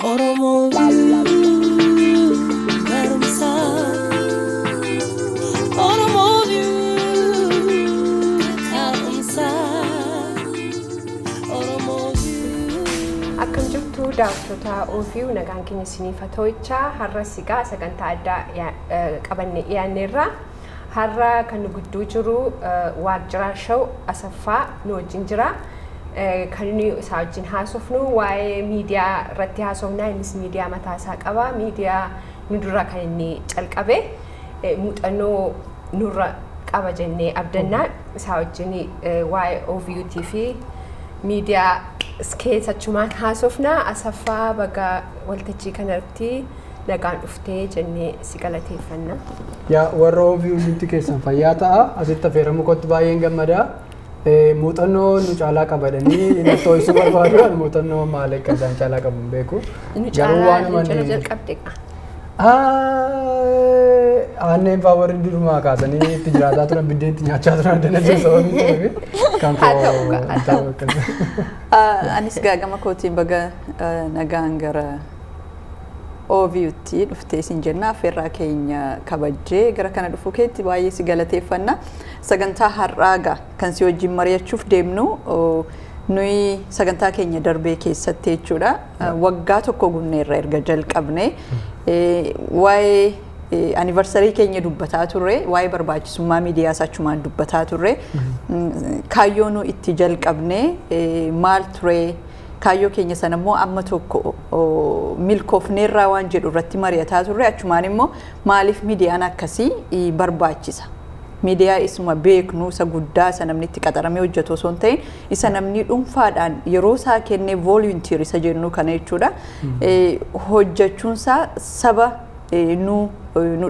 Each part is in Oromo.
Oromoo barumsa. Oromoo taa'umsa. Oromoo. Akkam jirtu, daawwattoota OVU? Nagaan keenya isiniif haa ta'u. Har'a sigaa sagantaa addaa qabannee dhiyaanneerra. Har'a kan nu gidduu jiru Waaqjiraa Shaw Asaffaa nu wajjin jira. Kan nuyi isaa wajjin haasofnu waa'ee miidiyaa irratti haasofna. Innis miidiyaa mataa isaa qaba. Miidiyaa nu dura kan inni calqabe, muuxannoo nurra qaba jennee abdannaa. Isaa wajjin waa'ee OVUT fi miidiyaa keessachumaan haasofna. Asaffaa, baga waltajjii kanatti nagaan dhuftee jennee si galateeffanna. Yaa warra OVU, hundumti keessan fayyaa ta'a. Asitti affeeramuu kootti baay'een gammadaa. Muuxannoo nu caalaa qabadanii natti ho'isuu barbaadu. Ani muuxannoo maal akka isaan caalaa qabu hin beeku. Nu Garuu caalaa waan nu caalaa amani jalqabde qa. Aanneen fa'aa warri durumaa kaasanii itti jiraataa turan, biddeen itti nyaachaa turan addana jiru sababii ta'eef kan Haa koo ta'u gaa, haa hin ta'u akkas. Anis gaagama kootiin baga nagaan gara OVUtti dhuftee isin jenna. Affeerraa keenya kabajjee gara kana dhufuu keetti baay'ee si galateeffanna. Sagantaa har'aa gaa kan si wajjin mari'achuuf deemnu, nuyi sagantaa keenya darbee keessatti jechuudha. Waggaa tokko gunneerra erga jalqabne, waa'ee anniversary keenya dubbataa turre, waa'ee barbaachisummaa miidiyaas achumaan dubbataa turre. Kaayyoo nu itti jalqabne maal ture? Kaayyoo keenya sana immoo amma tokko milkoofneerraa waan jedhu irratti mari'ataa turre. Achumaan immoo maaliif miidiyaan akkasii barbaachisa? Miidiyaa isuma beeknu, isa guddaa, isa namni itti qaxaramee hojjetu osoo hin ta'in, isa namni dhuunfaadhaan yeroo isaa kennee volunteer isa jennu kana jechuudha. Hojjechuunsaa saba nu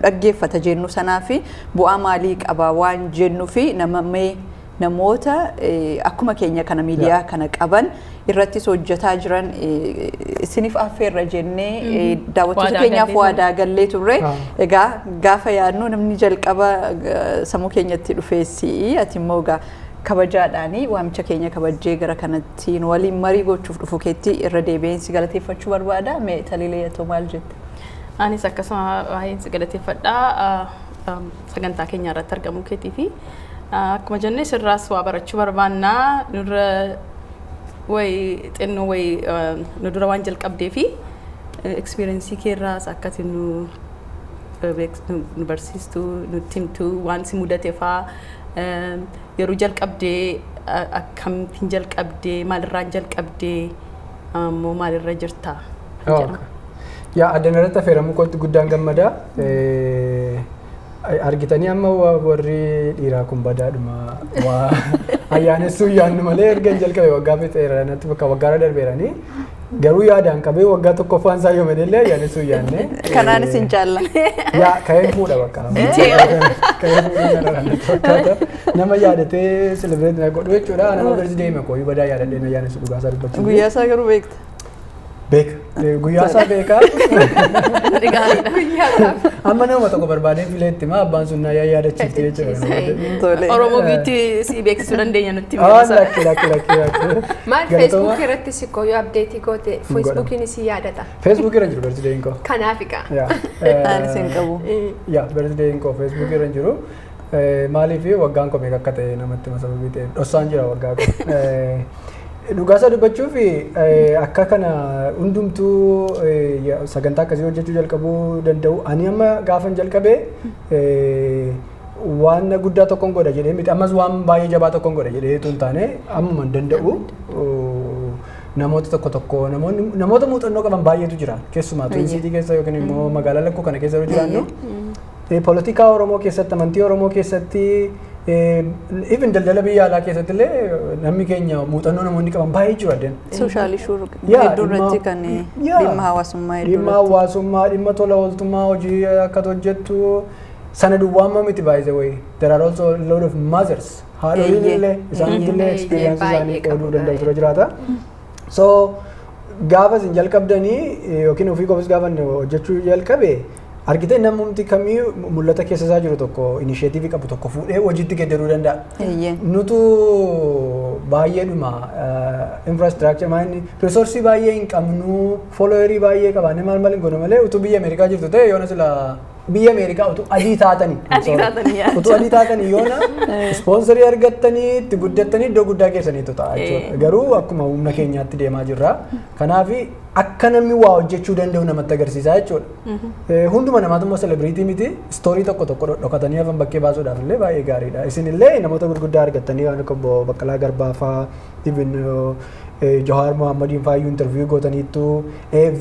dhaggeeffata jennu sanaa fi bu'aa maalii qaba waan jennuu fi nama mee namoota akkuma keenya kana miidiyaa kana qaban irrattis hojjetaa jiran isiniif affeerra jennee daawwattoota waadaa keenyaaf gallee. Waadaa gallee turre. Egaa gaafa yaadnu namni jalqaba sammuu keenyatti dhufee si'i. Ati immoo egaa kabajaadhaani waamicha keenya kabajjee gara kanatti nu waliin marii gochuuf dhufu keetti irra deebi'een si galateeffachuu barbaada. Mee Taliilee, atoo maal jette? Anis akkasuma baay'een si galateeffadha sagantaa keenya irratti argamuu keetii fi akkuma jenne sirraas waa barachuu barbaannaa. Nurra wayi xinnoo wayi nu dura waan jalqabdee fi experience keerraas akkati nu nu barsiistu, nutti himtu, waan si mudate faa, yeroo jalqabdee akkamittiin jalqabdee, maalirraan jalqabdee, ammoo maalirra jirta jedhama. Yaa, addana irratti affeeramuu kootti guddaan gammadaa. Argitanii amma warri dhiiraa kun badaadhuma waa ayyaanessuu yaannu malee erga hin jalqabe waggaa fixeera natti bakka waggaarra darbeeranii, garuu yaadaan qabee waggaa tokkoffaan isaa yoo malee ayyaanessuu yaanne. Kanaan isin jaalla. Yaa, ka'een fuudha bakka. Ka'een fuudhuu narra natti fakkaata. Nama yaadatee celebrate na godhu jechuudha. Nama birthday koo badaa yaadadhee na yaanessu dhugaa isaa dubbachuu. Guyyaa isaa garuu beekta. Beeka. Guyyaa isaa beekaa. Gaariidha. Amma nama tokko barbaadeen fileetti maa abbaan sun na yaadachiifte jechuudha. Tole. Oromoo biitti si beeksisuu dandeenya nutti. Ah, lakki, lakki, lakki, lakki. Maal? Galatooma. Feesbuuk irratti si yoo update goote Feesbuukiin si yaadata. Feesbuuk irra jiru birthdayn koo. Kanaaf egaa. Yaa. Anis hin qabu. Yaa, birthdayn koo Feesbuuk irra hin jiru. Maaliif waggaan koo meeqa akka ta'e namatti hima sababii ta'eef dhossaan jira waggaa koo. Dhugaasaa dubbachuuf akka kana hundumtuu sagantaa akkasii hojjechuu jalqabuu danda'u. Ani amma gaafan jalqabee waan guddaa tokkoon godha jedhee miti, ammas waan baay'ee jabaa tokkoon godha jedhee utuu hin taane, ammuma hin danda'u. Namoota tokko tokko, namoonni namoota muuxannoo qaban baay'eetu jira, keessumaa Twin City keessa yookiin immoo magaalaa lakkoo kana keessa yeroo jiraannu. Poolitikaa Oromoo keessatti, amantii Oromoo keessatti, even daldala biyya alaa keessatti illee namni keenya muuxannoo namoonni qaban baay'ee jiru addeen. Social issue Yaa, hedduu irratti kan yaa, dhimma hawaasummaa hedduu dhimma irratti. Hawaasummaa, dhimma tola ooltummaa, hojii akka hojjettu sana duwwaa miti. By the way, there are also a lot of mothers, haadholiin illee isaanitti illee experience Baay'ee isaanii qooduu qabu, danda'u tura jiraata. So gaafa isin jalqabdanii yookiin ofii qofis gaafa inni hojjechuu jalqabe Argitee, namumti kamii mul'ata keessa isaa jiru tokko, initiative qabu tokko fuudhee hojiitti geeddaruu danda'a. Nutu baay'eedhuma infrastructure maayini resource baay'ee hin qabnu, followerii baay'ee qabaanne maal maal hin goone malee, utuu biyya Ameerikaa jirtu ta'e yoona sila biyya Ameerikaa utuu adii taatanii Adii taatanii, yaa. Utuu adii taatanii yoona sponsorii argattanii itti guddattanii iddoo guddaa keessaniitu ta'a jechuudha. Garuu akkuma humna keenyaatti deemaa jirra. Kanaaf akka namni waa hojjechuu danda'u namatti agarsiisaa jechuudha. Hunduma namaatu immoo celebrity miti, story tokko tokko dhokatanii hafan bakkee baasuudhaaf illee baay'ee gaariidha. Isin illee namoota gurguddaa argattanii, waan akka obbo Baqqalaa Garbaa fa'aa, even Jawaar Mohammadiin fa'aa interview gootaniittu,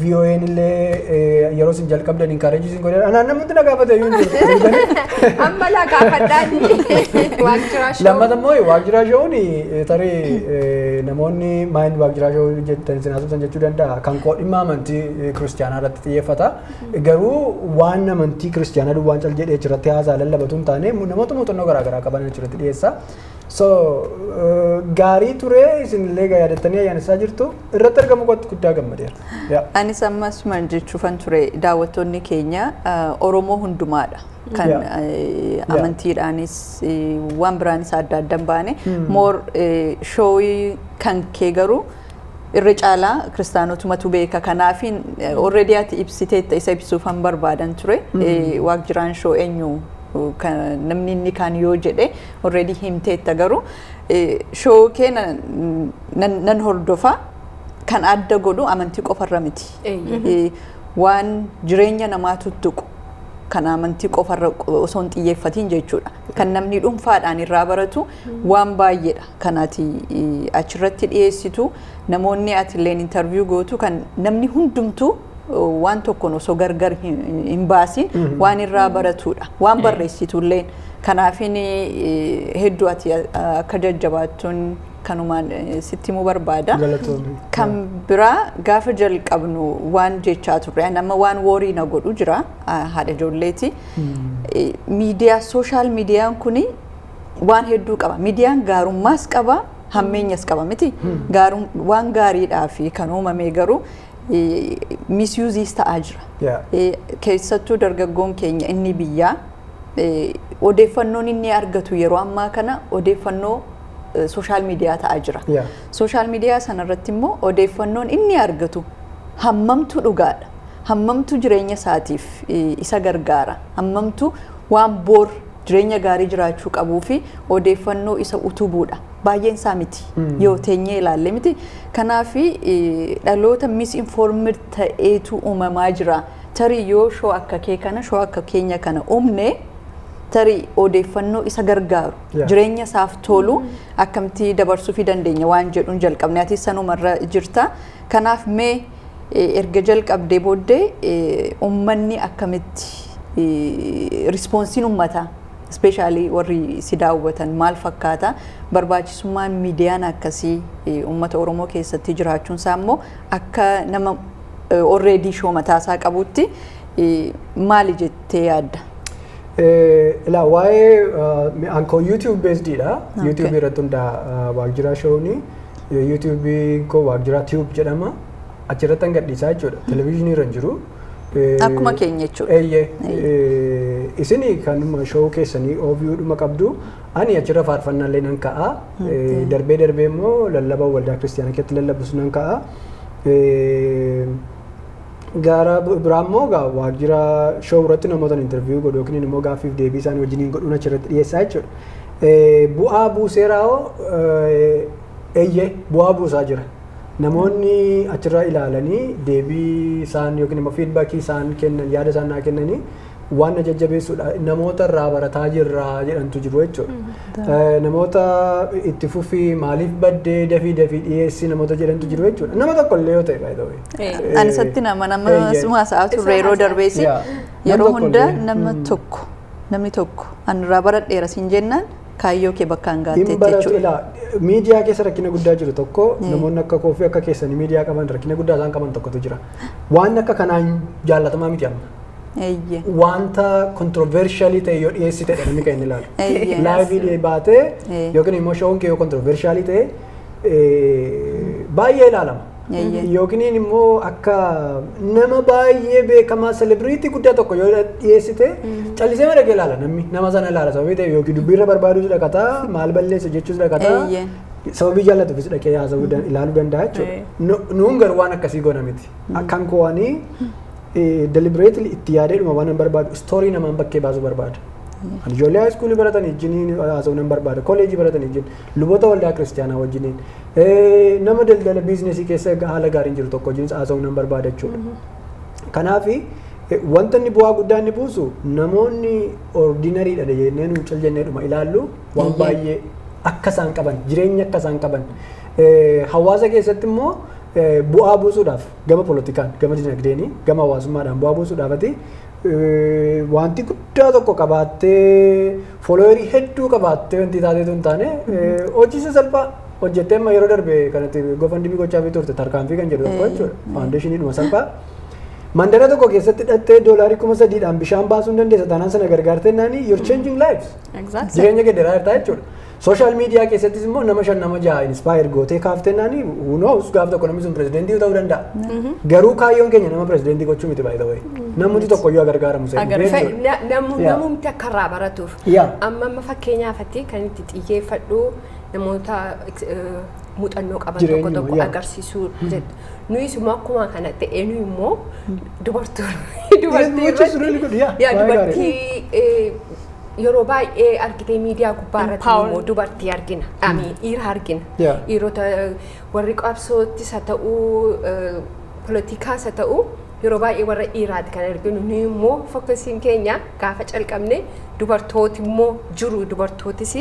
VOA'n illee yeroo isin jalqabdan encourage isin godhan. Anaan namoonni na gaafate iyyuu hin jiru. Amma laa gaafadhaani Waaqjiraa Show. Lammata immoo Waaqjiraa Show'n tarii namoonni maayin Waaqjiraa Show jettan isin haasoftan jechuu danda'a. Kan koo dhimma amantii kiristiyaanaa irratti xiyyeeffata. Garuu waan amantii kiristiyaanaa duwwaan cal jedhee achirratti haasaa lallabatu hin taane, namoota muuxannoo garaagaraa qaban achirratti dhiyeessa. So gaarii ture, isinillee yaadattanii ayyaanessaa jirtu, irratti argamu kootti guddaa gammadeera. Yeah. Anis ammas jechuufan ture, daawwattoonni keenya Oromoo hundumaadha. Kan amantiidhaanis waan biraanis adda adda hin baane, more showii kan kee garuu irra caalaa kiristaanotumatu beeka. Kanaaf already ati ibsiteetta, isa ibsuufan barbaadan ture. Waaqjiraan Show eenyu kan namni inni kaan yoo jedhe already himteetta, garuu show kee nan hordofa. Kan adda godhu amantii qofarra miti. Waan jireenya namaa tuttuqu kan amantii qofarra osoo hin xiyyeeffatiin jechuudha. Kan namni dhuunfaadhaan irraa baratu waan baay'eedha. Kan ati achirratti dhiyeessitu, namoonni ati illeen interview gootu, kan namni hundumtuu waan tokkoon osoo gargar hin baasin waan irraa baratudha. Waan barreessitu illeen. Kanaafin hedduu ati akka jajjabaattuun kanumaan sitti himuu barbaada. Galatoomii. Kan biraa, gaafa jalqabnu waan jechaa turre, nama waan worry na godhu jira, haadha ijoolleeti. Miidiyaa, social miidiyaan kuni waan hedduu qaba. Miidiyaan gaarummaas qaba, hammeenyas qaba miti. Waan gaariidhaa fi kan uumame garuu misuseis ta'aa jira. Keessattuu dargaggoon keenya inni biyyaa odeeffannoon inni argatu yeroo ammaa kana odeeffannoo social media ta'aa jira. Social media sanarratti immoo odeeffannoon inni argatu hammamtu dhugaadha, hammamtu jireenya isaatiif isa gargaara, hammamtu waan boor jireenya gaarii jiraachuu qabuu fi odeeffannoo isa utubuudha. Baay'een isaa miti yoo teenyee ilaalle miti. Kanaaf dhaloota misinformed ta'eetu uumamaa jira. Tarii yoo show akka kee kana, show akka keenya kana uumne, tarii odeeffannoo isa gargaaru jireenya isaaf tolu akkamitti dabarsuufii dandeenya waan jedhuun jalqabne. Ati sanumarra jirta. Kanaaf mee erga jalqabdee booddee uummanni akkamitti, responseiin uummataa, especially warri si daawwatan maal fakkaata? Barbaachisummaan miidiyaan akkasii uummata Oromoo keessatti jiraachuun isaa immoo akka nama already show mataasaa qabutti maali jettee yaadda? Ilaa, waa'ee ankoo YouTube based dha. YouTube irratti hundaa Waaqjiraa Showni. YouTube koo Waaqjiraa Tube jedhama. Achirratti gadhiisaa jechuudha. Televezyiinii irra hin jiru. Akkuma keenya jechuudha. Eeyyee. Isini kanuma show keessanii OBU dhuma qabdu. Ani achirra faarfannaallee nan ka'a. Darbee darbee immoo lallaba waldaa kiristiyaanaa keessatti lallabus nan ka'a. Gara biraa immoo Waajjira Show irratti namoota interview godhu yookiin immoo gaaffiif deebii isaanii wajjiniin godhuun achirratti dhiyeessaa jechuudha. Bu'aa buuseeraa? Eeyyee, bu'aa buusaa jira. Namoonni achirra ilaalanii deebii isaan yookiin immoo feedbackii isaan kennan, yaada isaan naa kennanii waan na jajjabeessuudha. Namoota irraa barataa jirra jedhantu jiru jechuudha. Namoota itti fufii, maaliif baddee, dafii dafii dhiyeessii namoota jedhantu jiru jechuudha. Nama tokko illee yoo ta'e, by the way. Ani isatti nama suma sa'aa turre yeroo darbeesi yeroo hunda nama tokko, namni tokko ani irraa baradheera siin jennaan kaayyoo kee bakkaan gaatteetti jechuudha. Ilaa, miidiyaa keessa rakkina guddaa jiru tokko, namoonni akka koo fi akka keessanii miidiyaa qaban rakkina guddaa isaan qaban tokkotu jira. Waan akka kanaan jaallatamaa miti amma. Wanta controversialii ta'e yoo dhiyeessite namni kan inni ilaalu. Liveii baatee yookiin immoo shown kee yoo controversialii ta'e baay'ee ilaalama. Yookiin immoo akka nama baay'ee beekamaa, celebrity guddaa tokko yoo dhiyeessite, callisee madaqee ilaala namni, nama sana ilaala. Sababii ta'eef yookiin dubbiirra barbaaduus dhaqataa, maal balleessa jechuus dhaqataa. Sababii jaallatuufis dhaqee haasa'uu ilaaluu danda'a jechuudha. Nuun garuu waan akkasii goona miti. Akkan koowanii deliberately itti yaadeedhuma waan hin barbaadu, story namaan bakkee baasuu barbaada. Ani ijoollee high school baratan wajjiniin haasa'uu nan barbaada. Kolleejii baratan wajjin, luboota waldaa kiristaanaa wajjiniin, nama daldala business keessa haala gaariin jiru tokko wajjinis haasa'uu nan barbaada jechuudha. Kanaafi wanta inni bu'aa guddaa inni buusu, namoonni ordinary dha jennee nuun cal jenneedhuma ilaallu waan baay'ee akka isaan qaban, jireenya akka isaan qaban, hawaasa keessatti immoo bu'aa buusuudhaaf, gama polotikaan, gama dinagdeenii, gama hawaasummaadhaan bu'aa buusuudhaaf, ati wanti guddaa tokko qabaattee, follower hedduu qabaattee wanti taateetu hin taane, hojii salphaa hojjettee, amma yeroo darbe kanatti GoFundMe gochaa fi turte, tarkaanfii kan jedhu tokko jechuudha. Foundationiidhuma salphaa. Mandara tokko keessatti hidhattee $3,000dhaan bishaan baasuu hin dandeessa taanaan, sana gargaartee naani, you're changing lives. Jireenya gedderaa jirtaa jechuudha. Social media keessattis immoo nama shan, nama jaha inspire gootee kaaftee naani, who knows, gaaf tokko namni sun pirezidentii ta'uu danda'a. Garuu kaayyoon keenya nama pirezidentii gochuu miti, by the way. Namni tokko iyyuu gargaaramu seenu jechuudha. Namumti akka irraa baratuuf. Amma fakkeenyaafatti kan itti xiyyeeffadhu namoota muuxannoo qaban tokko Jireenyuma, tokko agarsiisuu jedhu. Nuyis immoo akkuma kana ta'ee, nuyi immoo dubartii Which is really good, yeah. Yaa Baay'ee gaarii. dubartii yeroo baay'ee argitee, miidiyaa gubbaa irratti Empower. immoo dubartii argina. Amiin, dhiira argina. Dhiirota warri qabsoottis haa ta'uu, poolitikaas haa ta'uu, yeroo baay'ee warra dhiiraati kan arginu. Nuyi immoo focusiin keenya gaafa calqabne dubartooti immoo jiru, dubartootis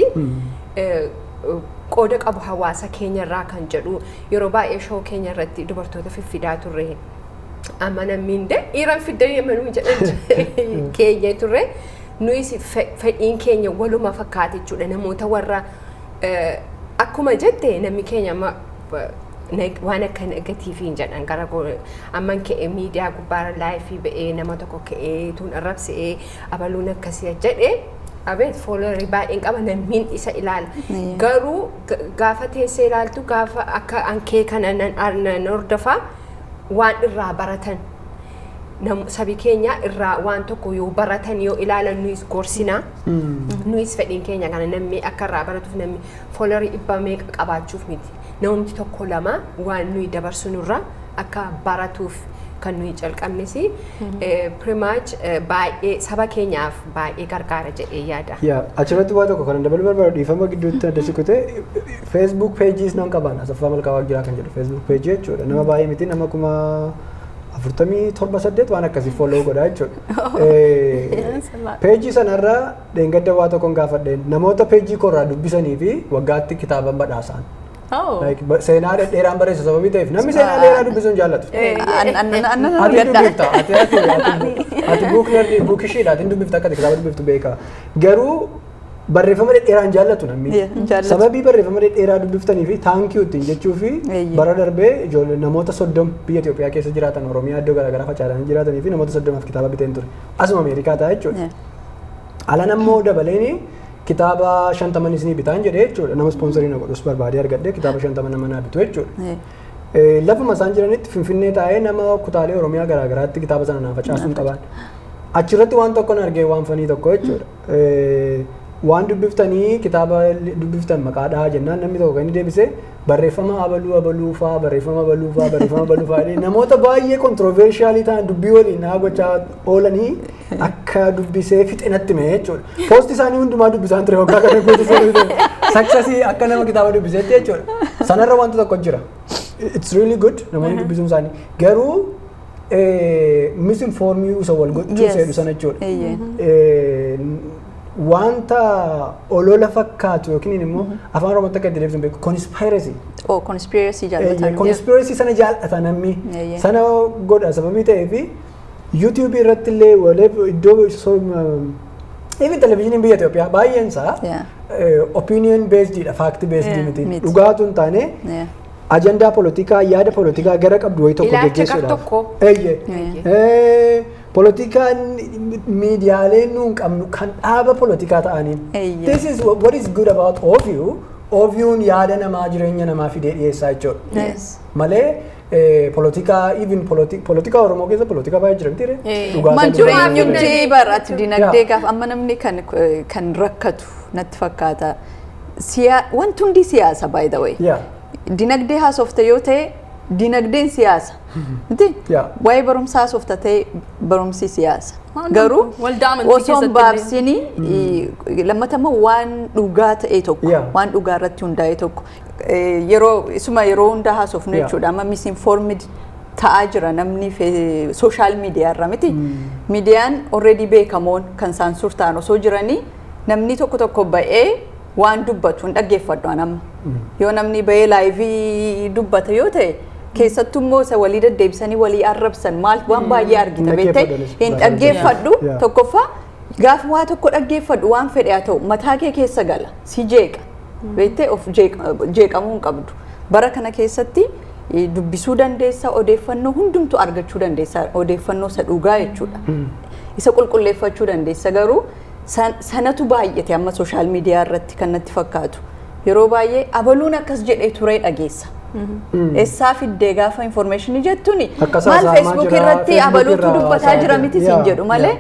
qooda qabu hawaasa keenya irraa kan jedhu, yeroo baay'ee show keenya irratti dubartoota fiffidaa turre. Amma namni hinde dhiiran fiddanii amanuu jedhan keenya turre. Nuyis fedhiin keenya waluma fakkaate jechuudha. Namoota warra akkuma jette, namni keenya amma waan akka negative jedhan gara amman ka'ee miidiyaa gubbaarra live ba'ee, nama tokko ka'ee tuun arrabsee, abaluun akkasii jedhe, abeet follower baay'een qaba, namni isa ilaala. Garuu gaafa teessee ilaaltu, gaafa akka ankee kana nan hordofaa, waan irraa baratan, sabi keenya irraa waan tokko yoo baratan, yoo ilaalan, nuyis gorsinaa. Nuyis fedhiin keenya kana, namni akka irraa baratuuf. Namni follower dhibba meeqa qabaachuuf miti. Namumti tokko lama waan nuyi dabarsu nurraa akka baratuuf kan nuyi calqabnes. Pretty much baay'ee saba keenyaaf baay'ee gargaara jedhee yaada. Yaa, achirratti waa tokko kan dabaluu barbaadu, dhiifama gidduutti adda siqute, Facebook pages nan qaban, Asaffaa Malkaa Waaqjiraa kan jedhu Facebook page jechuudha. Nama baay'ee miti, nama 47,000 8 waan akkasii follow godhaa jechuudha. Page sanarra dheengadda waa tokkoon gaafadheen, namoota page koorraa dubbisanii fi waggaatti kitaaban badhaasaan. Oh. Like, seenaa dhedheeraan barreessa sababii ta'eef, namni seenaa dheeraa dubbisuu hin jaallatu. Annan Ati argadha. dubbifta. Ati book nerd, bookishiidha. Ati dubbifta, akka ati kitaaba dubbiftu beeka. Garuu barreeffama dhedheeraa hin jaallatu namni. Yeah, hin jaallatu. Sababii barreeffama dhedheeraa dubbiftanii fi thank you ittiin jechuu fi bara darbee ijoollee namoota 30 biyya Itoophiyaa keessa jiraatan, Oromiyaa iddoo garaagaraa facaadhaan jiraatanii fi namoota 30f kitaaba biteen ture. Asuma Ameerikaa ta'a jechuudha. Alan ammoo dabaleeni kitaaba 50 isinii bitaan jedhee jechuudha. Nama sponsor na godhus barbaadee argadhee, kitaaba 50 nama naa bitu jechuudha. Lafuma isaan jiranitti Finfinnee taa'ee nama kutaalee Oromiyaa garaagaraatti kitaaba sana naa facaasuun qaban. Achirratti waan tokko argee, waan funny tokko jechuudha. Waan dubbiftanii, kitaaba dubbiftan maqaadhaa jennaan, namni tokko kan inni deebise barreeffama abaluu abaluu faa, barreeffama abaluu faa, barreeffama abaluu faa jedhee, namoota baay'ee controversial ta'an dubbii waliin naa gochaa oolanii akka dubbisee fixe natti hime jechuudha. Post isaanii hundumaa dubbisaan ture waggaa kana guutuu, success akka nama kitaaba dubbiseetti jechuudha. Sanarra wanta tokko jira. It's really good namoonni dubbisuun isaanii, garuu misinform isa wal gochuu seedhu sana jechuudha. Wanta olola fakkaatu yookiin immoo afaan Oromootti akka itti deebisuun beeku, conspiracy. Oh, conspiracy jaallatan. Conspiracy sana jaallata namni. Sana godha sababii ta'eefi YouTube irratti illee waleef iddoo, even televizyiiniin biyya Itoophiyaa baay'een isaa opinion based dha, fact based miti. Miti. Dhugaatu hin taane, ajandaa polotikaa, yaada polotikaa gara qabdu wayii tokko Ilaalcha gar geggeessuudhaaf. tokkoo. Eeyyee. Polotikaan miidiyaaleen nuun qabnu kan dhaaba polotikaa ta'aniin. This is what is good about all of you. OVU'n yaada namaa, jireenya namaa fidee dhiyeessaa jechuudha. Yes. Malee polotikaa, even polotikaa Oromoo keessa polotikaa baay'ee jira miti ree? Dhugaa Maal isaa dubbachuu jireenyumti barati dinagdee Yeah. gaaf amma namni kan rakkatu natti fakkaata. Wanti hundi siyaasa, by the way. Dinagdee haasofta yoo ta'e, dinagdeen siyaasa. Miti? Yeah. Waa'ee barumsaa haasofta ta'e, barumsi siyaasa. Waan Garuu waldaa amantii osoo hin keessatti baabsini, lammatammoo waan dhugaa ta'e tokko, waan dhugaa irratti hundaa'e tokko, yeroo isuma yeroo hundaa haasofnu jechuudha. Amma misinformed ta'aa jira namni social media irra miti. Miidiyaan already beekamoon kan saansur ta'an osoo jiranii, namni tokko tokko ba'ee waan dubbatu hin dhaggeeffadhu an amma. Yoo namni ba'ee live dubbata yoo ta'e, keessattuu immoo isa walii deddeebisanii walii arrabsan, maal, waan baay'ee argita Hin beektee, dhaggeeffadhu. hin dhaggeeffadhu. Tokkoffaa, gaafa waa tokko dhaggeeffadhu, waan fedhe haa ta'u, mataa kee keessa gala, si jeeqa beektee, of jeeqamuu hin qabdu. Bara kana keessatti dubbisuu dandeessa, odeeffannoo hundumtu argachuu dandeessa, odeeffannoo isa dhugaa jechuudha. Isa qulqulleeffachuu dandeessa, garuu sanatu baay'ate amma social media irratti kan natti fakkaatu. Yeroo baay'ee abaluun akkas jedhee turee dhageessa. Eessaa fiddee gaafa information jettuuni Akkas maal haasa'amaa Facebook jira, irratti Facebook abaluutu irraa dubbataa haasa'aa jira jira. miti siin jedhu malee,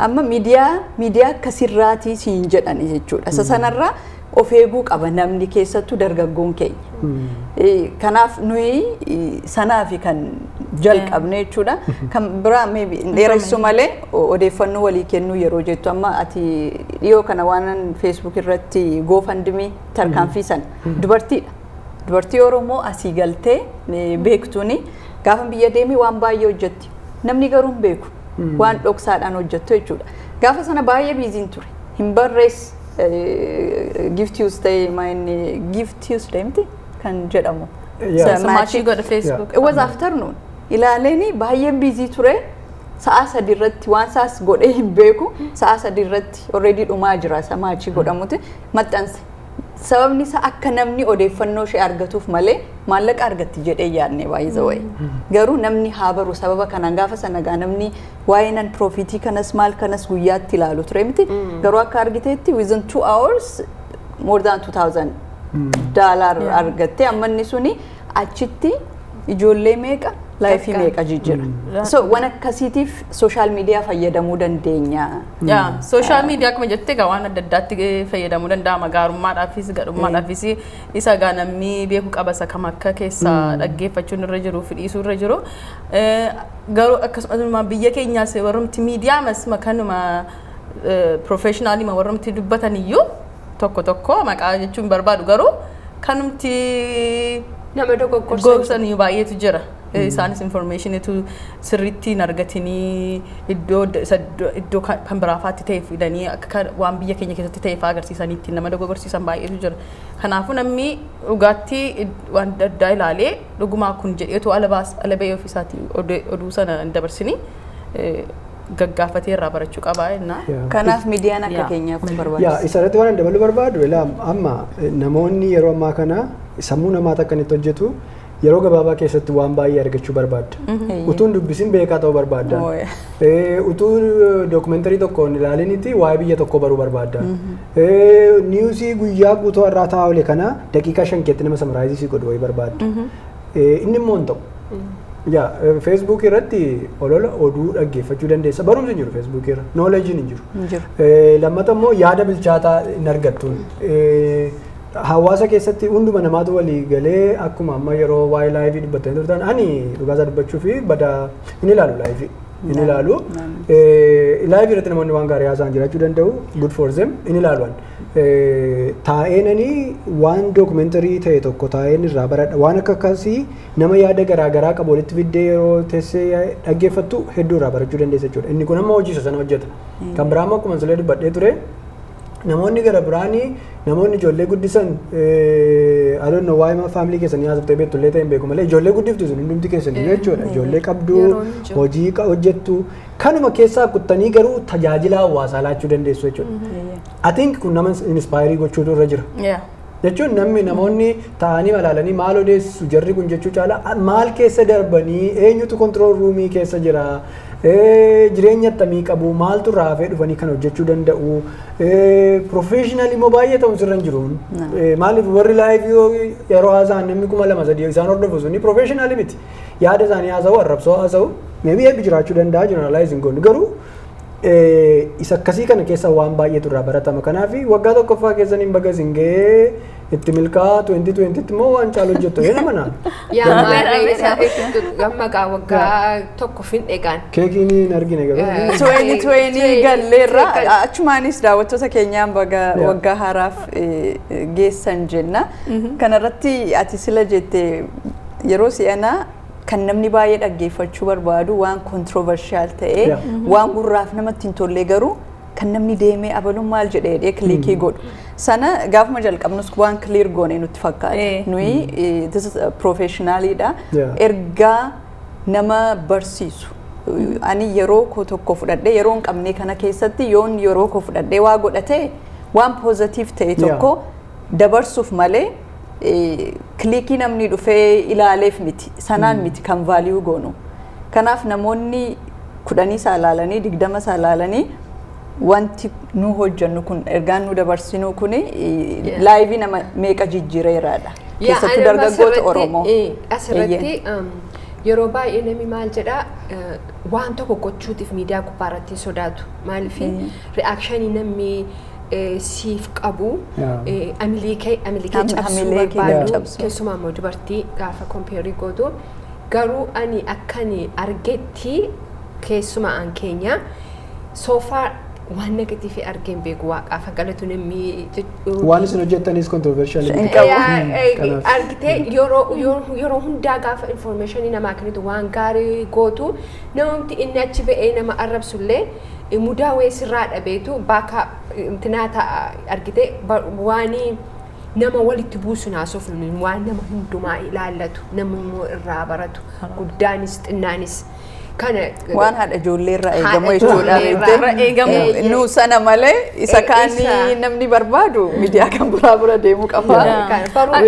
amma miidiyaa akkasirraatii siin jedhani jechuudha. Isa sanarraa of eeguu qaba namni, keessattuu dargaggoon keenya. Kanaaf nuyi sanaafi kan jalqabne jechuudha. Kan biraa maybe hin dheeressu malee, odeeffannoo walii kennuu yeroo jettu, amma ati dhiyoo kana waan Facebook irratti GoFundMe tarkaanfii sana, dubartiidha. Dubartii Oromoo asii galtee beektuuni gaafa biyya deemee waan baay'ee hojjetti. Namni garuu hin beeku. Waan dhoksaadhaan hojjettu jechuudha. Gaafa sana baay'ee busyn ture. Hin barrees Give Tuesday, inni Give Tuesday miti kan jedhamu. Yeah. Isa Match godha Facebook. It was afternoon. Ilaaleeni baay'een busy ture. Sa'a 3 irratti waan saas godhee hin beeku. Sa'a 3 irratti already dhumaa jira isa match godhamuti maxxanse. Sababni isaa akka namni odeeffannoo ishee argatuuf malee maallaqa argatti jedhee yaadne baay'ee wayi. Garuu namni haa baru sababa kanaan gaafa sana gaa namni waa'ee non profit kanas maal kanas guyyaatti ilaalu ture miti. Garuu akka argiteetti within 2 hours more than $2000 argatte. Amma inni suni achitti ijoollee meeqa, life meeqa jijjiira. So waan akkasiitiif social media fayyadamuu dandeenya. Yaa, social media akkuma jettee egaa waan adda addaatti fayyadamuu danda'ama, gaarummaadhaafis gadhummaadhaafis. Isa egaa namni beeku qaba isa kam akka keessaa dhaggeeffachuun irra jiru fi dhiisuu irra jiru. Garuu akkasumas biyya keenyaas warrumti miidiyaa masma kanuma professional warrumti dubbatan iyyuu tokko tokko, maqaa jechuun barbaadu, garuu kanumti nama dogoggorsan gorsanii baay'eetu jira. Isaanis informationitu sirriitti hin argatinii iddoo isa iddoo kan biraafaatti ta'e fidanii akka waan biyya keenya keessatti ta'e fa'aa agarsiisanii ittiin nama dogoggorsiisan baay'eetu jira. Kanaafuu namni dhugaatti waan adda addaa ilaalee dhugumaa kun jedheetu ala baas ala ba'ee ofiisaatii oduu sana hin dabarsinii gaggaafatee irraa barachuu qabaa jennaa. Kanaaf miidiyaan akka keenyaa kun Yaa, barbaachisa. isa irratti waan dabaluu barbaadu, ilaa amma namoonni yeroo ammaa kana sammuu namaata akka inni hojjetu yeroo gabaabaa keessatti waan baay'ee argachuu barbaadda. Utuu hin dubbisin beekaa ta'uu barbaadda. Oh, yeah. Utuu documentary tokko hin ilaalinitti waa'ee biyya tokkoo baruu barbaadda. News guyyaa guutuu har'aa taa'aa oole kana daqiiqaa 5 keessatti nama summarize godhu wayii barbaadda. Inni immoo hin ta'u. Yaa, Facebook irratti olola oduu dhaggeeffachuu dandeessa. Barumsi hin jiru Facebook irra. Knowledgeiin hin jiru. Hin jiru. Lammata immoo yaada bilchaataa hin argattu. Hawaasa keessatti hunduma namaatu walii galee, akkuma amma yeroo waa'ee live dubbattanii turtan, ani dhugaasaa dubbachuu fi badaa hin ilaalu live. Hin ilaalu. Live irratti namoonni waan gaarii haasa'an jiraachuu danda'u. Good for them. Hin ilaalu ani. Taa'eenanii waan documentary ta'e tokko taa'een irraa baradha. Waan akka akkasii nama yaada garaa garaa qabu walitti fiddee yeroo teessee dhaggeeffattu hedduu irraa barachuu dandeessa jechuudha. Inni kun amma hojii isa sana hojjeta. Kan biraa immoo akkuma silee dubbadhee ture, namoonni gara biraanii, namoonni ijoollee guddisan, I don't know, waa'ee family keessanii haasoftee beektu illee ta'e hin beeku malee, ijoollee guddiftu sun hundumti keessanii jechuudha. Ijoollee qabdu, Yeroon jiru. hojii hojjettu, kanuma keessaa kuttanii garuu tajaajila hawaasaa laachuu dandeessu jechuudha. I think kun nama inspire gochuutu irra jira. Jechuun namni namoonni taa'anii malaalanii maal odeessu jarri kun jechuu caala maal keessa darbanii, eenyutu control roomii keessa jira, jireenya akkamii qabu, maaltu raafee dhufanii kan hojjechuu danda'u, professional immoo baay'ee ta'uun sirra hin jiru. Maaliif warri live yeroo haasa'an namni 2000-3000 isaan hordofu suni professional miti. Yaada isaanii haasa'u, arrabsoo haasa'u, maybe eebbi jiraachuu danda'a, generalize hin goonu, garuu isa akkasii kana keessa waan baay'eetu irraa baratama. Kanaaf waggaa tokkoffaa keessaniin baga isin ga'ee, itti milkaa, 2020 tti immoo waan caalu hojjettu ee nama naan. Yaa maarree, gamma gaa waggaa tokko fin egaan. Keekiin hin argine garuu. 2020 galleerra. Achumaanis daawwattoota keenyaan baga waggaa haaraaf geessan jenna. Kanarratti ati sila jette, yeroo si'anaa kan namni baay'ee dhaggeeffachuu barbaadu waan controversial ta'ee, waan gurraaf namatti hin tolle, garuu kan namni deemee abaluun maal jedhee jedhee click godhu. Sana gaafuma jalqabnus waan clear goone nutti fakkaata. Nuyi this is a professionalidha. Ergaa nama barsiisu. Ani yeroo koo tokko fudhadhee, yeroo hin qabne kana keessatti yoon yeroo koo fudhadhee waa godhate, waan positive ta'e tokko dabarsuuf malee click namni dhufee ilaaleef miti. Sanaan miti kan value goonu. Kanaaf namoonni 10 isaa ilaalanii, 20 isaa ilaalanii, wanti nu hojjennu kun, ergaan nu dabarsinu kun life nama meeqa jijjiireeraadha. Yaa, Keessattuu ani amma dargaggoota Oromoo. Asirratti yeroo baay'ee namni maal jedhaa, waan tokko gochuutiif miidiyaa gubbaa irratti hin sodaatu. Maaliif reaction namni siif qabu amilee kee cabsuu hamilee kee barbaadu, cabsu. Keessumaa immoo dubartii gaafa compare gootu. Garuu ani akkani argetti, keessumaa an keenya so far waan negative argeen beeku, waaqaaf galatu namni Waan isin hojjettanis controversial Hin miti. qabu. Yaa, Kanaaf. Argitee, yeroo hundaa gaafa information namaa kennitu, waan gaarii gootu, namumti inni achi ba'ee nama arrabsullee mudaa wayii sirraa dhabeetu bakka intinaa ta'a. Argitee, waanii nama walitti buusu naasofnu, waan nama hundumaa ilaallatu, namni immoo irraa baratu, guddaanis xinnaanis kana. Waan haadha ijoollee irraa eegamu Haadha jechuudha. ijoollee Beektee? irraa eegamu. Nu sana malee isa kaanii namni barbaadu miidiyaa kan biraa bira deemuu qaba.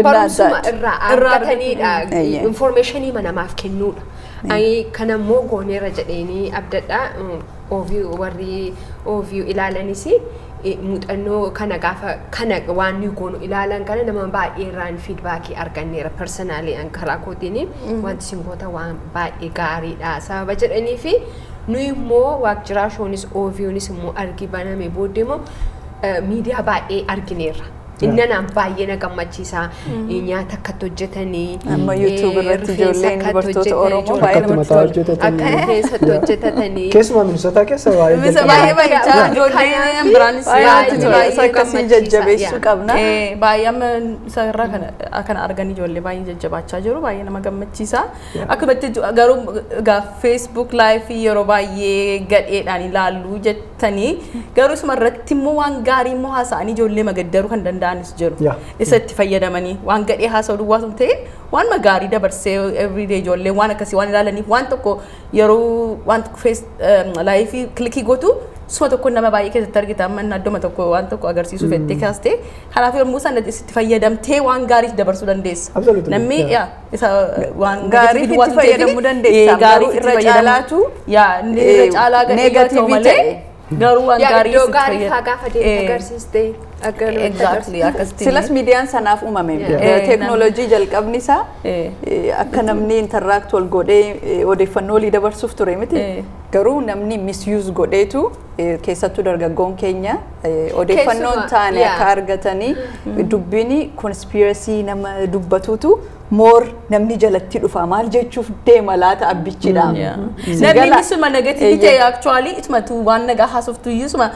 Barumsuma irraa Irraa argatanidha. Eeyyee. Information namaaf kennuudha. Ani kanammoo gooneera jedheenii abdadha. OVU, warri OVU ilaalanis muuxannoo kana gaafa kana waan nuyi goonu ilaalan, kana nama baay'ee irraan feedback arganneera. Personally an karaa kootiin wanti isin goota waan baay'ee gaariidha sababa jedhanii fi nuyi immoo Waaqjiraa Shownis OVUnis immoo argi baname booddee immoo miidiyaa baay'ee argineerra. Innanaan baay'ee na gammachiisa. Nyaata akkatti hojjetanii. Amma YouTube irratti rifeensa ijoolleen akkatti dubartoota hojjetanii, Oromoo ijoolleen baay'ee Akkatti namatti mataa tola. hojjetatanii. Akka rifeensatti hojjetatanii. Keessumaa Minnesota keessa waa'ee Bisa jalqabaa. baay'ee baay'achaa ijoolleen biraanis Baay'ee namatti tola. baay'ee Isa akkasii gammachiisa, jajjabeessuu qabna. Baay'ee amma isa irraa kana arganii ijoollee baay'ee jajjabaachaa jiru, baay'ee nama gammachiisa. Akkumatti garuu gaa Facebook live yeroo baay'ee gadheedhaan ilaallu jettanii, garuu isuma irratti immoo waan gaarii immoo haasa'anii ijoollee magaddaruu kan danda'anis jiru. Isa itti fayyadamanii waan gadhee haasa'u duwwaa sun ta'e, waan gaarii dabarsee everyday ijoollee waan akkasii waan ilaalaniif, waan tokko yeroo waan tokko face live click gootu, suma tokko nama baay'ee keessatti argita. Amma inni adduma tokko waan tokko agarsiisuu fettee kaastee, kanaaf yommuu sana itti fayyadamtee waan gaarii dabarsuu dandeessa. Absolutely, Namni yeah. yaa isa waan Gaariif negative duwwaa itti sun ta'eef, fayyadamuu dandeessa. gaariif Garuu itti irra fayyadamuu- caalaatu, yaa inni irra caalaa gadhee yoo ta'u negative malee ta'e. Garuu waan Yaa gaarii iddoo itti gaarii fayyad- faa gaafa deemte agarsiiste akka namatti Exactly, akkasitti. Silas miidiyaan sanaaf uumame. Teeknooloojii jalqabni isaa akka namni interact wal godhee odeeffannoo walii dabarsuuf ture miti. Garuu namni misuse godheetu, keessattuu dargaggoon keenya odeeffannoo hin taane akka argatanii, dubbiin conspiracy nama dubbatutu more namni jalatti dhufa, maal jechuuf deema laata abbichidha. Si Namni gala? inni suma negative ta'e, actually isumatu waan nagaa haasoftu iyyuu isuma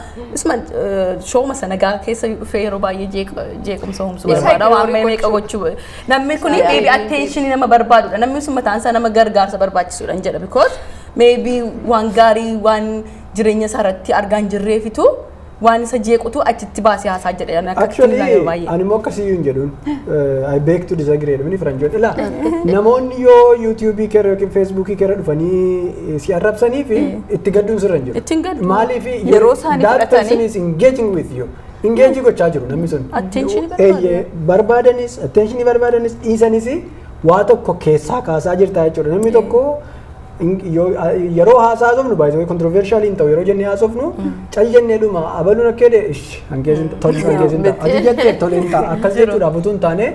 showma sana nagaa keessa dhufee yeroo baay'ee jeequmsa uumsuu Isa barbaada. Waan ignore meeqa gochuu namni kun maybe attention nama barbaadudha. Namni sun mataan isaa nama gargaarsa barbaachisuudha hin jedha, because maybe waan gaarii waan jireenya isaa irratti argaa hin jirreefitu waan isa jeequtu achitti baasee haasaa jedha. Ani akka Actually, ittiin yeroo baay'ee. ani immoo akkasiyyuu hin jedhuun. I beg to disagree jedhamni faranjoon. Ilaa, namoonni yoo YouTube keerra yookiin Facebook keerra dhufanii si arrabsanii fi itti gadduun sirra hin jiru. Ittiin gaddu. Maaliif Yeroo isaanii that fudhatanii- person is engaging with you. Engage gochaa jiru namni sun. Attention barbaadu. Eeyyee, barbaadanis, attention barbaadanis dhiisanis, waa tokko keessaa kaasaa jirta jechuudha. Namni tokko yeroo haasofnu baay'ee controversial hin ta'u. Yeroo jennee haasofnu cal jennee dhuma abaluun akka jedhe ish hankeessin tole, hankeessin ta'a, ati jettee tole hin ta'a, akkas jechuudhaaf utuu hin taane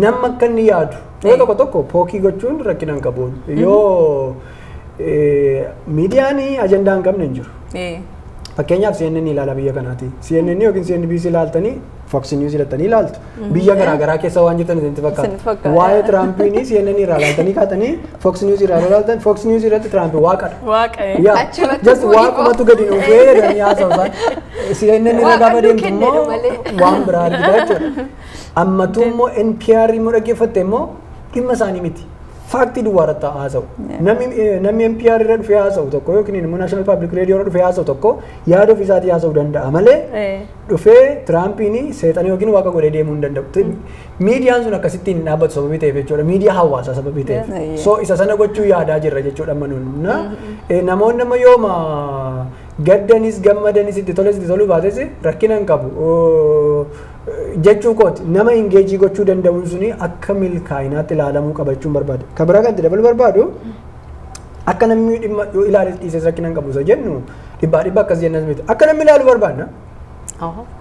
nama akka inni yaadu yeroo tokko tokko poke gochuun rakkina hin qabu. Yoo miidiyaan ajandaa hin qabne hin jiru. Fakkeenyaaf CNN ilaala biyya kanaati. CNN yookiin CNBC ilaaltanii, Fox News ilaaltanii ilaaltu. Biyya garaagaraa keessa waan jirtan isinitti Isinitti fakkaata. fakkaata. Waa'ee Tiraampiin CNN irraa ilaaltanii kaatanii Fox News irraa ilaaltan, Fox News irratti Tiraamp waaqadha. Waaqa. Yaa, Achirratti just fuudhii waaqumatu gadi dhufee jedhanii haasa'u isaan. CNN irra Waaqa gaafa nu deemtu kennedhu immoo malee. waan biraa argita jechuudha. Ammatu immoo NPR immoo dhaggeeffatte immoo dhimma isaanii miti. Fact duwwaa irratti haasa'u. Namni NPR irra dhufee haasa'u tokko yookiin immoo National Public Radio irra dhufee haasa'u tokko yaada ofii isaatii haasa'uu danda'a malee dhufee Tiraampiin seexana yookiin waaqa godhee deemuu hin danda'u. Miidiyaan sun akkasittiin hin dhaabbatu sababii ta'eef jechuudha. Miidiyaa hawaasaa sababii ta'eef. So isa sana gochuu yaadaa jirra jechuudha amma nuun. Na namoonni amma yooma gaddanis gammadanis, itti toles itti toluu baates, rakkina hin qabu. Jechuu kooti, nama engage gochuu danda'uun suni akka milkaa'inaatti ilaalamuu qabachuun barbaade. Kan biraa kan itti dabalu barbaadu, akka namni dhimma yoo ilaales dhiises rakkina hin qabu isa jennu, dhibbaa dhibba akkas jennas miti. Akka namni ilaalu barbaadna.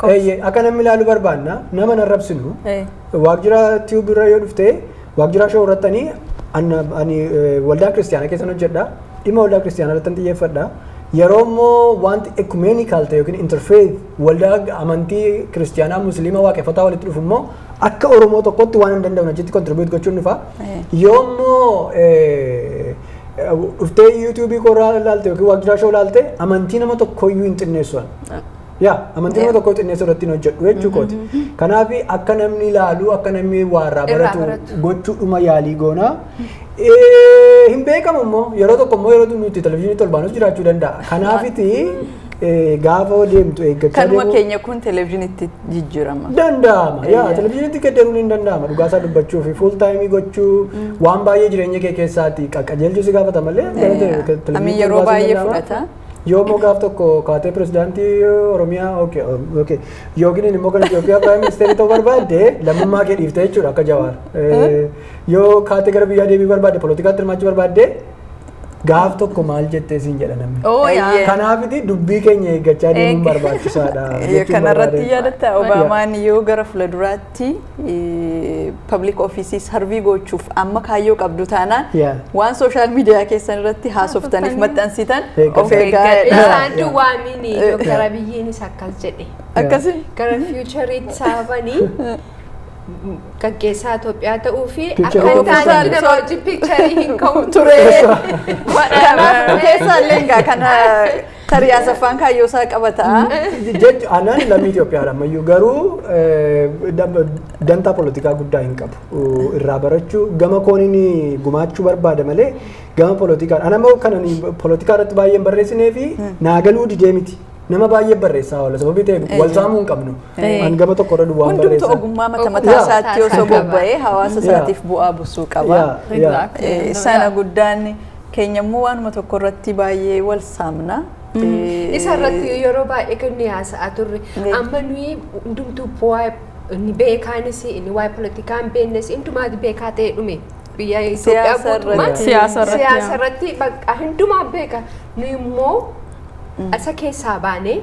Eeyyee, akka namni ilaalu barbaadna, nama nan rabsinu. Waaqjiraa Tube irra yoo dhufte, Waaqjiraa Show irrattanii, ani waldaa kiristiyaanaa keessan hojjedha. Dhimma waldaa kiristiyaanaa irratti xiyyeeffadha. Yeroo immoo wanti ecumenical ta'e yookiin interfaith, waldaa amantii kiristiyaanaa, musliima, waaqeffataa walitti dhufu immoo akka Oromoo tokkotti waan hin danda'u achitti contribute gochuun dhufa. Yoo immoo dhuftee YouTube koorraa ilaalte yookiin Waaqjiraa Show ilaalte, amantii nama tokkoyyuu hin xinneessu. Yaa, amantii nama tokko xinneessuu irratti hin hojjedhu jechuu kooti. Kanaaf akka namni ilaalu, akka namni waa irraa Irraa baratu baratu. gochuudhuma yaalii goona. Hin beekamu immoo, yeroo tokko immoo yeroo nuti televizyiinii tolbaanus jiraachuu danda'a. Kanaafiti gaafa deemtu eeggachaa Kanuma deemuu keenya kun televizyiinitti jijjiirama. Danda'ama. Yaa, televizyiinitti gaddaruun hin danda'ama. Dhugaasaa dubbachuu fi full time gochuu waan baay'ee jireenya kee keessaati qaqqajeelchuu si gaafata malee gara televizyiinitti Amin yeroo baasuun baay'ee danda'ama. fudhata. Yoo immoo gaaf tokko kaatee pirezidaantii Oromiyaa, okay, yookiin immoo kan Itoophiyaa prime minister ta'uu barbaadde, lammummaa kee dhiiftee jechuudha akka Jawaar. Yoo kaatee gara biyyaa deebii barbaadde, poolitikaatti hirmaachuu barbaadde, gaaf tokko maal jettee siin jedha namni. Oh yaa. Kanaafiti dubbii keenya eeggachaa deemuun barbaachisaadha jechuun Kanarratti barbaade. yaadatta, Obaamaan yoo gara fuulduraatti public office serve gochuuf amma kaayyoo qabdu taanaan waan social media keessan irratti haasoftaniif maxxansitan Eeggadha. of eeggaa. Isaan duwwaamini, Dooktar Abiyyiinis akkas jedhe. Akkasi. Gara futureitti sababanii gaggeessaa Itoophiyaa ta'uu fi Picture akka hin taane ta'uu. nama wajjin picture hin ka'u Ture. Kanaaf keessaallee egaa kana tarii Asaffaan kaayyoo isaa qabata. Jechi anaan lammii Itoophiyaadha ammayyuu, garuu dantaa poolitikaa guddaa hin qabu. Irraa barachuu gama kooniin gumaachuu barbaada malee gama poolitikaa. Ana immoo kan ani poolitikaa irratti baay'ee hin barreessinee fi naa galuu didee miti. Nama baay'ee barreessaa oola sababii ta'eef wal saamuu hin qabnu. An gama tokko irra duwwaan Hundumtu barreessaa. ogummaa mata mataa isaatti osoo Qaba. bobba'ee hawaasa isaatiif bu'aa buusuu qaba. Yaa, yaa. Exactly. Sana guddaan keenya immoo waanuma tokko irratti baay'ee wal saamna. Isa irratti yeroo baay'ee kan nuyi haasa'aa turre, amma nuyi hundumtuu bu'aa inni beekaanis, inni waa'ee poolitikaa hin beeknes, hundumaati beekaa ta'ee dhume biyya Itoophiyaa Siyaasa guutummaa irratti. Siyaasa irratti. Siyaasa irratti bakka hundumaa beeka. Nu immoo isa keessaa baanee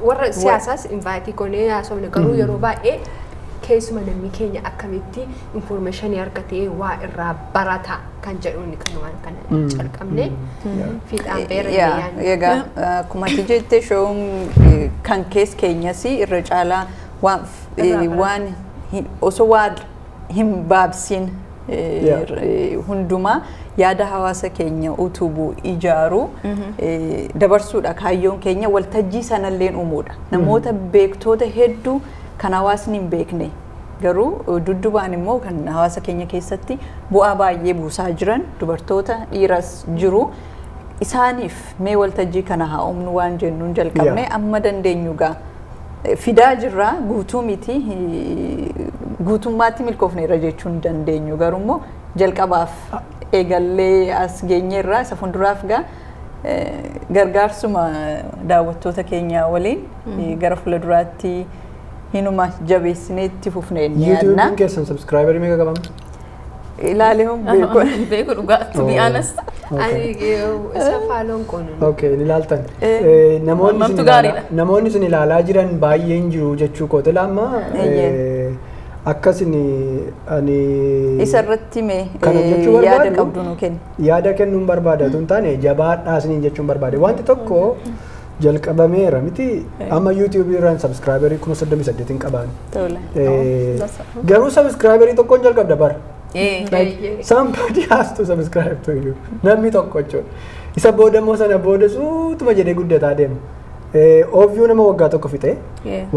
warra siyaasaas invite goonee haasofne, garuu yeroo baay'ee keessuma namni keenya akkamitti information argatee waa irraa barata kan jedhuun kan waan kana calqabne fiixaan beera yaadne. Egaa akkuma ati jette, showun kan kees keenyas irra caalaa waan Irraa barata. waan osoo waa hin baabsiin hundumaa yaada hawaasa keenya utubuu, ijaaru, dabarsuudha kaayyoon keenya. Waltajjii sanalleen uumuudha. Namoota beektoota hedduu kan hawaasni hin beekne garuu dudduubaan immoo kan hawaasa keenya keessatti bu'aa baay'ee buusaa jiran, dubartoota dhiiras jiru. Isaaniif mee waltajjii kana haa uumnu waan jennuun jalqabne. Amma dandeenyu gaa fidaa jirra. Guutuu miti, guutummaatti milkoofneerra jechuu hin dandeenyu, garuu immoo jalqabaaf eegallee as geenyeerra. Isa fuulduraaf gaa gargaarsuma daawwattoota keenya waliin gara fuulduraatti Hinuma jabeessinee itti fufnee ni yaadna. YouTube'n keessan subscriberii meeqa qabama? Ilaalee hin beeku. Beeku dhugaa, to be honest. Ani isa follow qoonu. Okay, ni ilaaltan. Namoonni isin Hammamtu gaariidha. Namoonni isin ilaalaa jiran baay'een jiru jechuu kooti lamma. Akka isin ani Isa irratti mee Kana jechuu yaada barbaadu- qabdu nu kenni. Yaada kennuun barbaada otoo hin taane jabaadhaa isiniin jechuun barbaade. Wanti tokko jalqabameera miti, amma YouTube irraan subscriberii 38,000 qabaan. Tole. Garuu subscriberii tokkoon jalqabda bara. Like, somebody has to subscribe to you. Namni tokko jechuudha. Isa booda immoo sana booda suutuma jedhee guddataa deema. Oovyuu nama waggaa tokko fixe.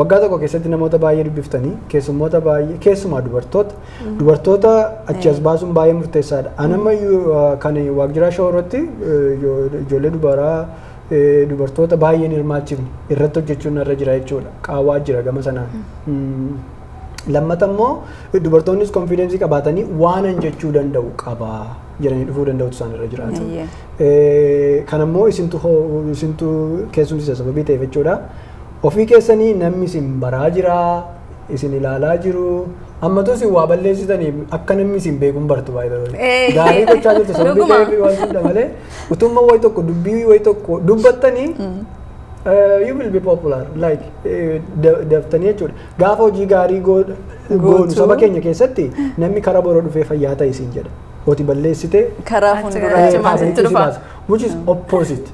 Waggaa tokko keessatti namoota baay'ee dubbiftanii, keessummoota baay'ee, keessumaa dubartoota achi as baasuun baay'ee murteessaadha. Anamma kan Waaqjiraa Show irratti ijoollee dubaraa, dubartoota baay'een hirmaachifne irratti hojjechuun irra jira jechuudha. Qaawwaa jira gama sanaan. Lammata immoo dubartoonnis confidence qabaatanii waanan jechuu danda'u qabaa jedhanii dhufuu danda'utu isaan irra jiraata. Kanammoo isintu keessumsiisa sababii ta'eef jechuudha. Ofii keessanii namni isin baraa jira, isin ilaalaa jiru. Ammatu isin waa balleessitanii akka namni isin beekuun bartu baay'ee. Gaarii gochaa jirtu sababii ta'eef waan hunda malee utumma wayi tokko dubbii wayi tokko dubbattanii you will be popular like daftanii jechuudha. Gaafa hojii gaarii goonu Gootu. saba keenya keessatti namni karaa boroo dhufee fayyaa ta'e siin jedha. Oti balleessite Karaa Achi fuulduraa. achi maasitti si dhufa. baasa. Which is opposite.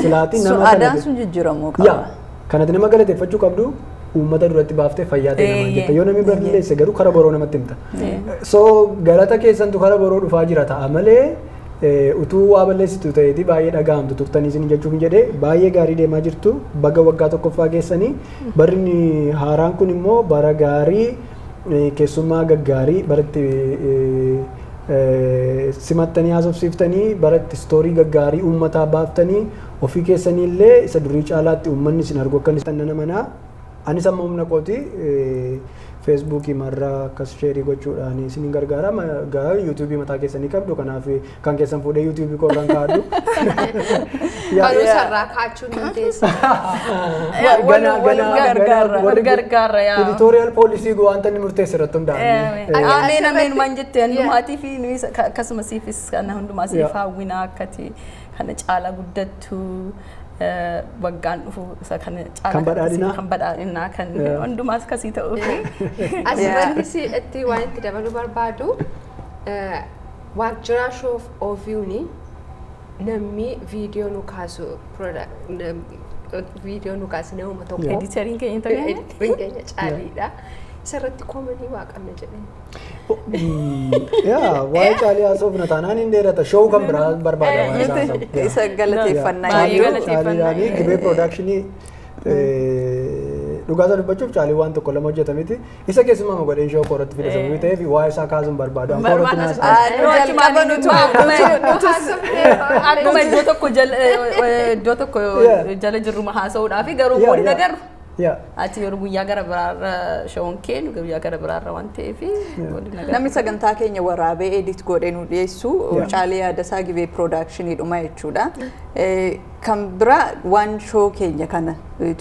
Silaatii Sun nama kana aadaan sun jijjiiramuu qaba. Yaa, kanatti nama galateeffachuu qabdu uummata duratti baaftee fayyaa ta'e namaan jetta. Yoo namni balleesse garuu karaa boroo namatti himta. So galata keessantu karaa boroo dhufaa jira ta'a malee utuu waa balleessitu ta'eeti baay'ee dhaga'amtu turtanii isin jechuuf hin jedhee. Baay'ee gaarii deemaa jirtu, baga waggaa tokkoffaa keessanii. Barri inni haaraan kun immoo bara gaarii, keessummaa gaggaarii baratti simattanii haasofsiiftanii, baratti story gaggaarii uummataa baaftanii, ofii keessanii illee isa durii caalaatti uummanni isin argu akka inni nana manaa. Anis amma humna kooti Facebookii marraa akkas share gochuudhaan isin gargaara. Gaa YouTubeii mataa keessanii qabdu, kanaaf kan keessan fuudhee YouTubeii koo irraan kaa'adhu. Kanuu sarraa kaachuu dandeessa. Waluma gargaarra. Wal gargaarra yaa. Editorial policy wanta inni murteesse irratti hundaa'e. Ameen ameen waan jette hundumaatii fi nuyi akkasuma siifis kana hundumaa siif hawwinaa akkati kana caala guddattu, waggaan dhufu isa kana caala Kan badhaadhinaa. Kan badhaadhinaa kan hundumaas akkasii ta'uu fi Asirratti itti waan itti dabaluu barbaadu, Waaqjiraa Show ofiuni namni viidiyoo nu kaasu, viidiyoo nu kaasu nama tokko. Editoriin keenya ta'e. Editoriin keenya Caaliidha. Isarratti koomanii waa qabna jedhee. Yaa, waa'ee Caalii haasofna taanaan hin dheerata. Show kan biraa barbaada waan isaa haasa'u. Isa galateeffannaa Baay'ee jiru. galateeffannaa. Caaliidhaanii Gibee Productionii dhugaasaa dubbachuuf Caalii waan tokko lama hojjetamiti. Isa keessumaa godheen show koo irratti fide sababii ta'eef waa'ee isaa kaasuun barbaadu. An koo irratti naasa'u. Jalqaba nutu Akkuma iddoo tokko jala iddoo tokko jala jirru haasa'uudhaaf garuu waliin agarru. Ati yeroo guyyaa gara biraarra shown keenu guyyaa gara biraarra waan ta'eef waliin agarru. Namni sagantaa keenya waraabee edit godhee nu dhiyeessu Caalee Yaadasaa Gibee Productionii dhuma jechuudha. Kan biraa waan show keenya kana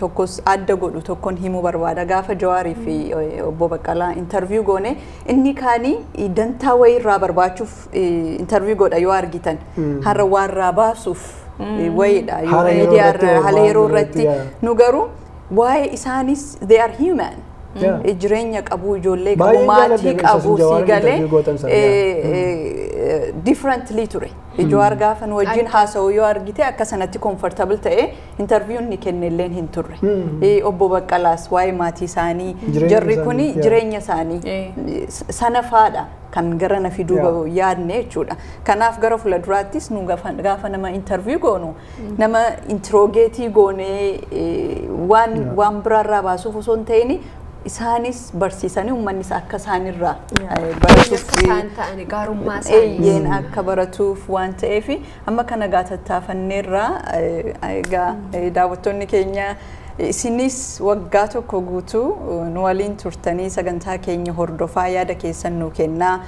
tokkos adda godhu tokkoon himuu barbaada. Gaafa Jawaarii fi obbo Baqqalaa interview goone, inni kaanii dantaa wayiirraa barbaachuuf interview godha yoo argitan. Har'a waarraa baasuuf wayiidha. Haala yeroo Miidiyaa irra irratti, haala yeroo waan irratti irratti, nu garuu waa'ee isaanis, they are human. Jireenya qabu, ijoollee qabu, Baay'ee maatii jaalladhe qabu, isa si Jawaar galee interview gootan sana. Differently ture. Jawaar gaafa nu wajjin haasa'u yoo argite akka sanatti comfortable ta'e interview inni kennelleen hin turre. Obbo Baqqalaas waa'ee maatii isaanii Jireenya jarri isaanii, kuni jireenya isaanii sana faadha kan gara na fiduu yaadne jechuudha. Kanaaf gara fuulduraattis nu gaafa nama interview goonu nama interrogate goonee waan waan biraarraa baasuuf osoo hin ta'in isaanis barsiisanii uummannis akka isaanirraa baratuuf Akka isaan ta'ani gaarummaa isaanii. Eeyyeen, akka baratuuf waan ta'eef amma kana gaa tattaafanneerraa. Egaa daawwattoonni keenya, isinis waggaa tokko guutuu nu waliin turtanii sagantaa keenya hordofaa, yaada keessan nu kennaa,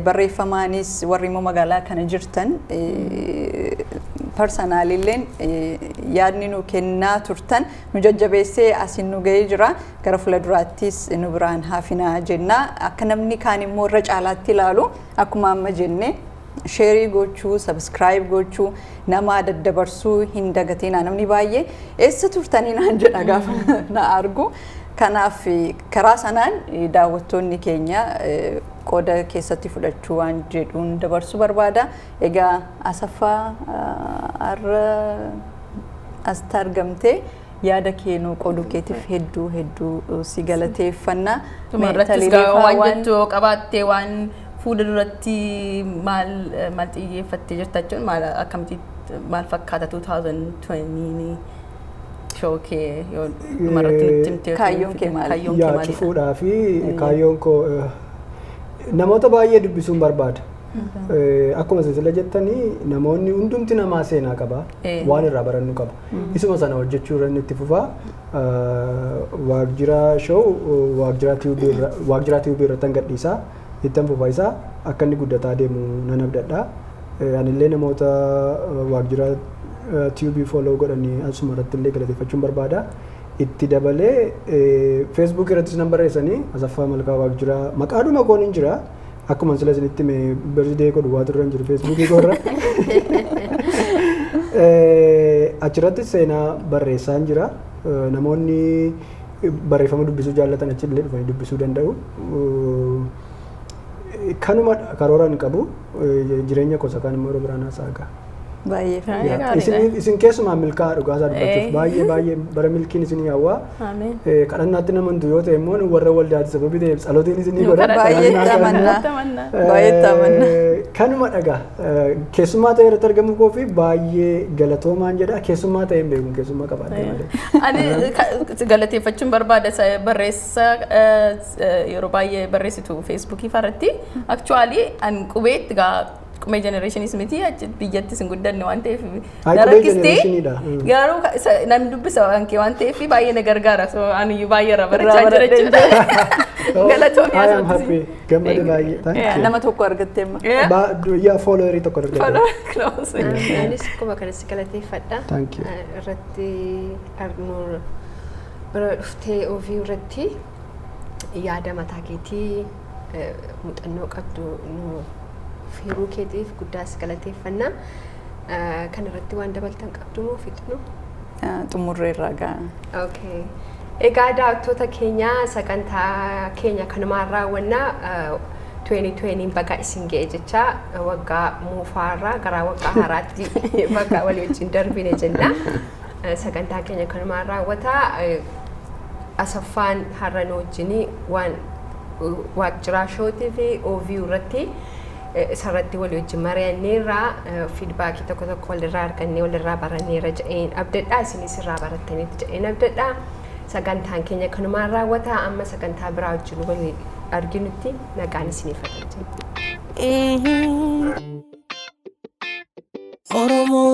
barreeffamaanis warri immoo magaalaa kana jirtan Personalilleen yaadni nu kennaa turtan nu jajjabeessee asiin nu ga'ee jira. Gara fuulduraattis nu biraan hafinaa jenna. Akka namni kaan immoo irra caalaatti ilaalu, akkuma amma jenne, share gochuu, subscribe gochuu, nama daddabarsuu hin dagatinaa. Namni baay'ee eessa turtanii naan jedha gaafa na argu. Kanaaf karaa sanaan daawwattoonni keenya qooda keessatti fudhachuu waan jedhuun dabarsuu barbaada. Egaa Asaffaa, har'a asitti argamtee yaada kee nuu qooduu keetiif hedduu hedduu si galateeffanna. Dhumarrattis waan jettu yoo qabaatte, waan fuula duratti maal maal xiyyeeffattee jirta jechuun, maal akkamitti maal fakkaata 2020 show kee, yoo dhumarratti nutti himte? Kaayyoon kee maali? Kaayyoon kee Yaa maalidha? Cufuudhaa fi kaayyoon koo namoota baay'ee dubbisuun barbaada. Akkuma sila jettanii, namoonni hundumti namaa seenaa qaba. Waan irraa barannu qaba. Isuma sana hojjechuu irra itti fufaa. Waaqjiraa Show Waaqjiraa Tube irratti gadhiisaa. Ittan fufa isaa akka inni guddataa deemu nan abdadha. Anillee namoota Waaqjiraa Tube follow godhanii asuma irratti illee galateeffachuun barbaada. Itti dabalee Facebook irrattis nan barreessanii, Asaffaa Malkaa Waaqjiraa maqaadhuma koon hin jira. Akkuma sila isinitti hime, birthday godhu waatu irra hin jiru Facebookii koorra. Achirratti seenaa barreessaa hin jira. Namoonni barreeffama dubbisuu jaallatan achi illee dhufanii dubbisuu danda'u. Kanuma karoora hin qabu. Jireenya gosa kaan immoo yeroo biraan haasa'a ga'a. Baay'ee Baay'ee Yaa, gaariidha. Isin keessumaa milkaa'aa, dhugaasaa dubbachuuf baay'ee baay'ee bara milkiin isinii hawwaa. Ameen. Kadhannaatti namantu yoo ta'e immoo nu warra waldaati sababii ta'eef tsalotiin isinii Nu godha. kadhadha. Baay'ee Kadhannaa amanna. Amanna. Baay'eetti amanna. Kanuma dhagaa keessummaa ta'e irratti argamuu koo fi baay'ee galatoomaan jedha. Keessummaa ta'e hin beeku, keessummaa qabaadhe malee. Ani galateeffachuun barbaada isa barreessa yeroo baay'ee barreessitu Facebookii irratti. Actually an qubeetti gaa qubee generationis miti, achi biyyattis hin guddanne waan ta'eef Ay, na qubee rakkistee. generationiidha. Garuu namni dubbisa waan kee waan ta'eef baay'ee na gargaara. So ani iyyuu baay'ee irraa barachaa Irraa jira baradhee jechuudha. Galatoomii. I am asumatti. happy. Gammade baay'ee. Thank you. Nama tokko argattee amma. Yeah. Yaa, followerii tokko argate. Follow close. Anis akkuma kanas galateeffadha. Thank you. Irratti nu bira dhuftee ofii irratti yaada mataa keetii, muuxannoo qabdu nu hiruu keetiif guddaas galateeffanna. Kan irratti waan dabaltan qabdu moo fixnu? Xumurreerraa gaa. Okay. Egaa daawwattoota keenya, sagantaa keenya kanumaan raawwannaa. 2020 baga isin ga'e jecha, waggaa moofaarraa gara waggaa haaraatti baga walii wajjin darbine jenna. Sagantaa keenya kanumaan raawwata. Asaffaan har'a nu wajjin waan Waaqjiraa Showtii fi OVU irratti isarratti walii wajjin mari'anneerra, feedbackii tokko tokko walirraa argannee walirraa baranneerra jedheen abdadha. Isinis irraa barattaniitu jedheen abdadha. Sagantaan keenya kanumaan raawwata. Amma sagantaa biraa wajjin walii arginutti nagaan isiniif haa ta'u. Oromoo.